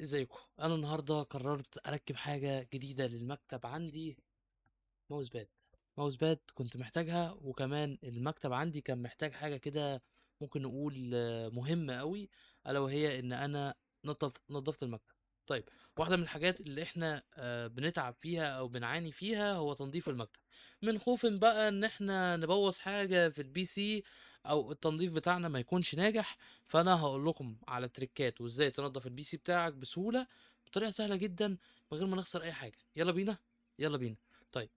ازيكم؟ انا النهارده قررت اركب حاجة جديدة للمكتب عندي، mouse pad. mouse pad كنت محتاجها، وكمان المكتب عندي كان محتاج حاجة كده ممكن نقول مهمة قوي، الا وهي ان انا نظفت المكتب. طيب، واحدة من الحاجات اللي احنا بنتعب فيها او بنعاني فيها هو تنظيف المكتب، من خوف بقى ان احنا نبوظ حاجة في ال PC او التنظيف بتاعنا ما يكونش ناجح. فانا هقول لكم على تريكات وازاي تنظف ال PC بتاعك بسهولة، بطريقة سهلة جدا من غير ما نخسر اي حاجة. يلا بينا يلا بينا. طيب،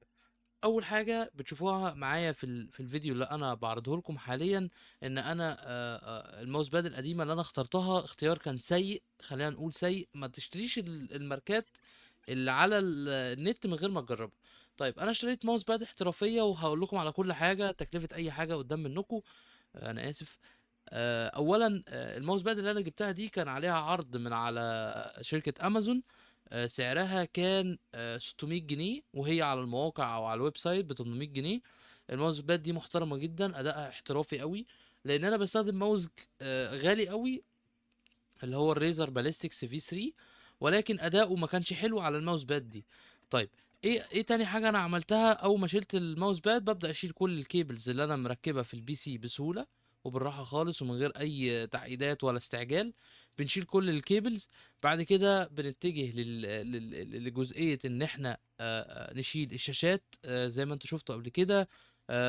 اول حاجة بتشوفوها معايا في الفيديو اللي انا بعرضه لكم حاليا، ان انا ال mouse pad القديمة اللي انا اخترتها اختيار كان سيء، خلينا نقول سيء. ما تشتريش الماركات اللي على النت من غير ما تجربها. طيب، انا اشتريت mouse pad احترافية وهقول لكم على كل حاجة، تكلفة اي حاجة قدام منكم. انا اسف. اولا، ال mouse pad اللي انا جبتها دي كان عليها عرض من على شركة امازون، سعرها كان 600 جنيه، وهي على المواقع او على ال website ب 800 جنيه. ال mouse pad دي محترمه جدا، ادائها احترافي قوي، لان انا بستخدم ماوس غالي قوي اللي هو ال Razer Ballistix V3، ولكن اداؤه ما كانش حلو على ال mouse pad دي. طيب، ايه تاني حاجة انا عملتها؟ اول ما شلت ال mouse pad ببدا اشيل كل ال cables اللي انا مركبها في ال PC بسهولة وبالراحه خالص ومن غير اي تعقيدات ولا استعجال. بنشيل كل ال cables. بعد كده بنتجه لجزئيه ان احنا نشيل الشاشات، زي ما انتوا شفتوا قبل كده.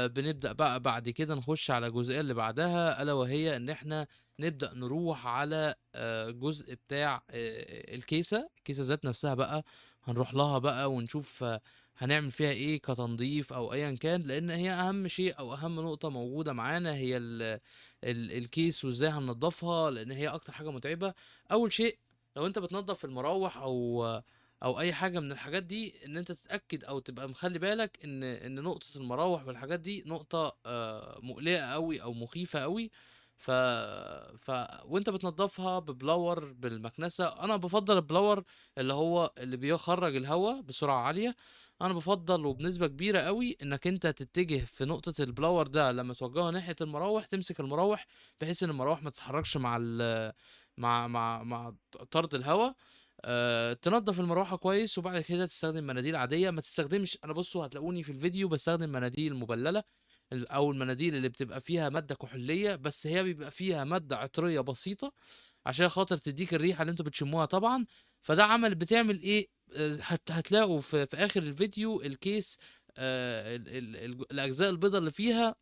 بنبدا بقى بعد كده نخش على الجزئية اللي بعدها، الا وهي ان احنا نبدا نروح على جزء بتاع الكيسة. الكيسة ذات نفسها بقى هنروح لها بقى ونشوف هنعمل فيها ايه كتنظيف او ايا كان، لان هي اهم شيء او اهم نقطة موجودة معانا هي ال case وازاي هننضفها، لان هي اكتر حاجة متعبة. اول شيء لو انت بتنظف المراوح او اي حاجة من الحاجات دي، ان انت تتأكد او تبقى مخلي بالك ان نقطة المراوح والحاجات دي نقطة مقلقة قوي او مخيفة قوي. وانت بتنظفها ب blower بالمكنسة، انا بفضل ال blower اللي هو اللي بيخرج الهواء بسرعة عالية. انا بفضل وبنسبة كبيرة قوي انك انت تتجه في نقطة ال blower ده لما توجهه ناحية المراوح، تمسك المراوح بحيث ان المراوح ما تتحركش مع طرد الهواء. تنظف المروحة كويس، وبعد كده تستخدم مناديل عادية. ما تستخدمش، انا بصوا هتلاقوني في الفيديو بستخدم مناديل مبللة او المناديل اللي بتبقى فيها مادة كحولية، بس هي بيبقى فيها مادة عطرية بسيطة عشان خاطر تديك الريحة اللي انتوا بتشموها طبعا. فده عمل بتعمل ايه؟ هتلاقوا في اخر الفيديو ال case، الاجزاء البيضاء اللي فيها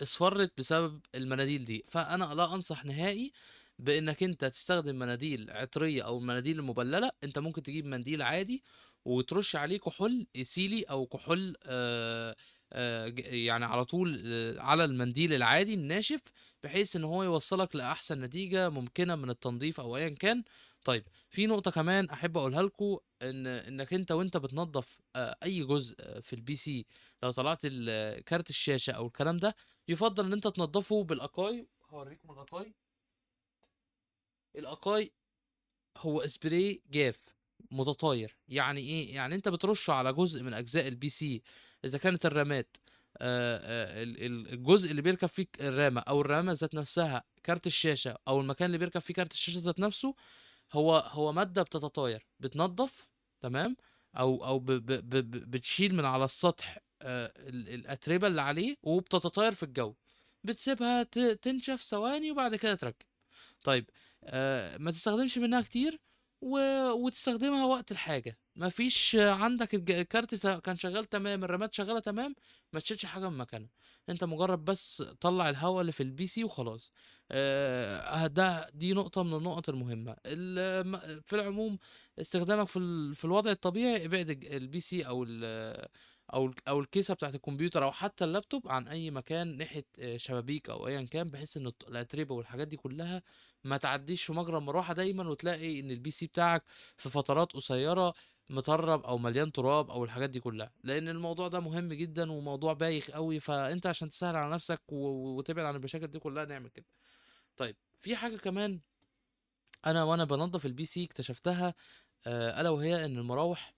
اصفرت بسبب المناديل دي. فانا لا انصح نهائي بانك انت تستخدم مناديل عطريه او المناديل المبلله. انت ممكن تجيب منديل عادي وترش عليه كحول سيلي او كحول، على طول، على المنديل العادي الناشف، بحيث ان هو يوصلك لاحسن نتيجة ممكنة من التنظيف او ايا كان. طيب، في نقطة كمان احب اقولها لكم، انك انت وانت بتنظف، اي جزء في ال PC، لو طلعت كارت الشاشة او الكلام ده، يفضل ان انت تنظفه بالاكاي. هوريكم الاكاي. الاكاي هو سبراي جاف متطاير. يعني ايه؟ يعني انت بترشه على جزء من اجزاء ال PC، اذا كانت الرامات، الجزء اللي بيركب فيه الرامه او الرامه ذات نفسها، كارت الشاشة او المكان اللي بيركب فيه كارت الشاشة ذات نفسه، هو مادة بتتطاير، بتنظف، تمام، او بتشيل من على السطح، الاتربه اللي عليه، وبتتطاير في الجو، بتسيبها تنشف ثواني وبعد كده تركب. طيب، ما تستخدمش منها كتير، وتستخدمها وقت الحاجة. ما فيش عندك الكارت كان شغال تمام، الرامات شغالة تمام، ما تشيلش حاجة من مكانها، انت مجرد بس طلع الهواء اللي في ال PC وخلاص. دي نقطة من النقط المهمة. في العموم استخدامك في الوضع الطبيعي، ابعد ال PC او الكيسة بتاعت الكمبيوتر او حتى اللابتوب عن اي مكان ناحية، شبابيك او ايا كان، بحيث ان الاتربة والحاجات دي كلها ما تعديش في مجرى المروحة دايما، وتلاقي ان ال PC بتاعك في فترات قصيرة مطرب او مليان تراب او الحاجات دي كلها، لان الموضوع ده مهم جدا وموضوع بايخ قوي. فانت عشان تسهل على نفسك وتبعد عن المشاكل دي كلها نعمل كده. طيب، في حاجة كمان انا وانا بنظف ال PC اكتشفتها، الا وهي ان المراوح،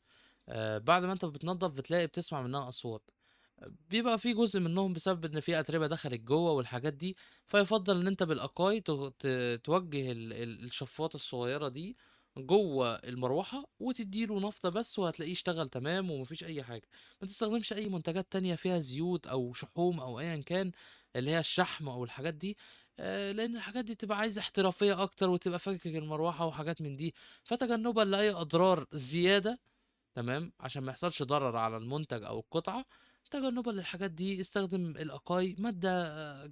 بعد ما انت بتنظف بتلاقي بتسمع منها اصوات، بيبقى في جزء منهم بسبب ان في اتربه دخلت جوه والحاجات دي. فيفضل ان انت بالاكاي توجه الشفاطه الصغيرة دي جوه المروحة وتديله نفطة بس، وهتلاقيه اشتغل تمام ومفيش أي حاجة. ما تستخدمش أي منتجات تانية فيها زيوت أو شحوم أو أيا كان اللي هي الشحم أو الحاجات دي، لأن الحاجات دي بتبقى عايزة احترافية أكتر وتبقى فاكك المروحة وحاجات من دي. فتجنبا لأي أضرار زيادة، تمام، عشان ما يحصلش ضرر على المنتج أو القطعة، تجنبا للحاجات دي استخدم الأقاي، مادة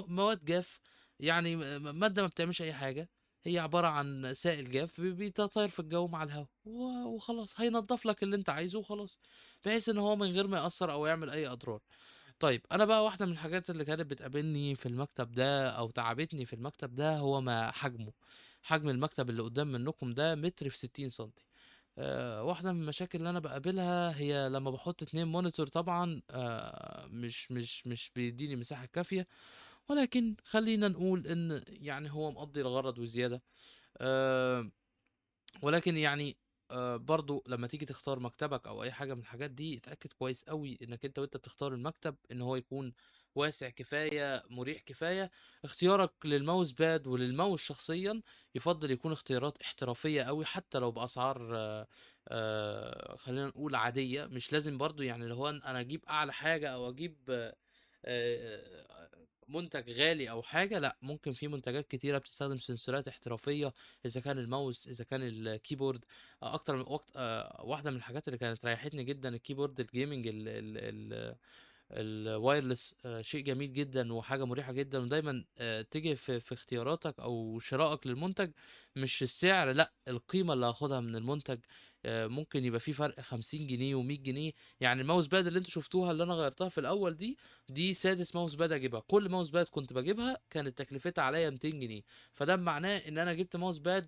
مواد جاف، يعني مادة ما بتعملش أي حاجة، هي عبارة عن سائل جاف بيتطاير في الجو مع الهواء وخلاص، هينضف لك اللي انت عايزه وخلاص، بحيث ان هو من غير ما يأثر او يعمل اي اضرار. طيب انا بقى واحدة من الحاجات اللي كانت بتقابلني في المكتب ده او تعبتني في المكتب ده هو ما حجمه. حجم المكتب اللي قدام منكم ده متر في 60 سنتي. واحدة من المشاكل اللي أنا بقابلها هي لما بحط 2 monitor، طبعا، مش بيديني مساحة كافية، ولكن خلينا نقول إن هو مقضي الغرض وزيادة. ولكن برضو لما تيجي تختار مكتبك أو أي حاجة من الحاجات دي، اتأكد كويس قوي إنك أنت وأنت بتختار المكتب إن هو يكون واسع كفاية، مريح كفاية. اختيارك لل mouse pad وللماوس شخصيا يفضل يكون اختيارات احترافية قوي، حتى لو بأسعار، خلينا نقول عادية. مش لازم برضو اللي هو أنا أجيب أعلى حاجة أو أجيب، منتج غالي أو حاجة، لا، ممكن في منتجات كتيرة بتستخدم سنسورات احترافية، إذا كان الماوس إذا كان ال keyboard. أكتر من وقت، واحدة من الحاجات اللي كانت ريحتني جدا ال keyboard ال gaming ال wireless، شيء جميل جدا وحاجة مريحة جدا، ودايما، تيجي في اختياراتك أو شرائك للمنتج مش السعر، لا، القيمة اللي هاخدها من المنتج. ممكن يبقى في فرق 50 جنيه ومية جنيه. ال mouse pad اللي انتوا شفتوها اللي انا غيرتها في الاول دي سادس mouse pad اجيبها. كل mouse pad كنت بجيبها كانت تكلفتها عليا 200 جنيه، فده معناه ان انا جبت mouse pad،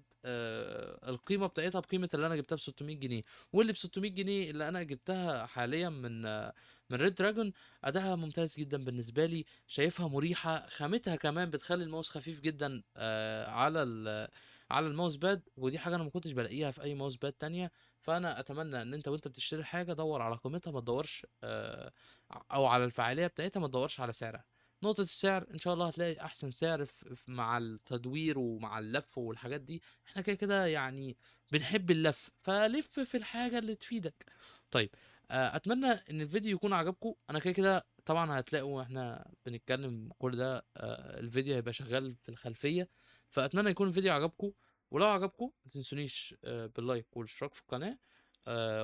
القيمة بتاعتها بقيمة اللي انا جبتها ب 600 جنيه، واللي ب 600 جنيه اللي انا جبتها حاليا من Redragon اداها ممتاز جدا بالنسبة لي، شايفها مريحة، خامتها كمان بتخلي الماوس خفيف جدا، على ال mouse pad، ودي حاجة انا ما كنتش بلاقيها في اي mouse pad تانية. فانا اتمنى ان انت وانت بتشتري حاجة دور على قيمتها، ما تدورش، او على الفعالية بتاعتها، ما تدورش على سعرها. نقطة السعر ان شاء الله هتلاقي احسن سعر مع التدوير ومع اللف والحاجات دي، احنا كده كده بنحب اللف، فلف في الحاجة اللي تفيدك. اتمنى ان الفيديو يكون عجبكم. انا كده كده طبعا هتلاقوا احنا بنتكلم كل ده، الفيديو هيبقى شغال في الخلفية، فاتمنى يكون الفيديو عجبكم، ولو عجبكم ما تنسونيش، بال like والاشتراك في القناة.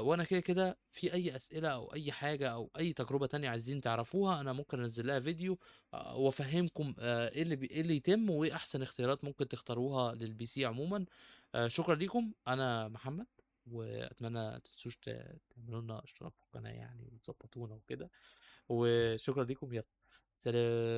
وانا كده كده في اي اسئلة او اي حاجة او اي تجربة تانية عايزين تعرفوها انا ممكن انزل لها فيديو، وافهمكم، ايه اللي يتم وايه احسن اختيارات ممكن تختاروها لل PC عموما. شكرا ليكم، انا محمد، واتمنى ما تنسوش تعملوا لنا اشتراك في القناة وتظبطونا وكده، وشكرا ليكم، يلا سلام.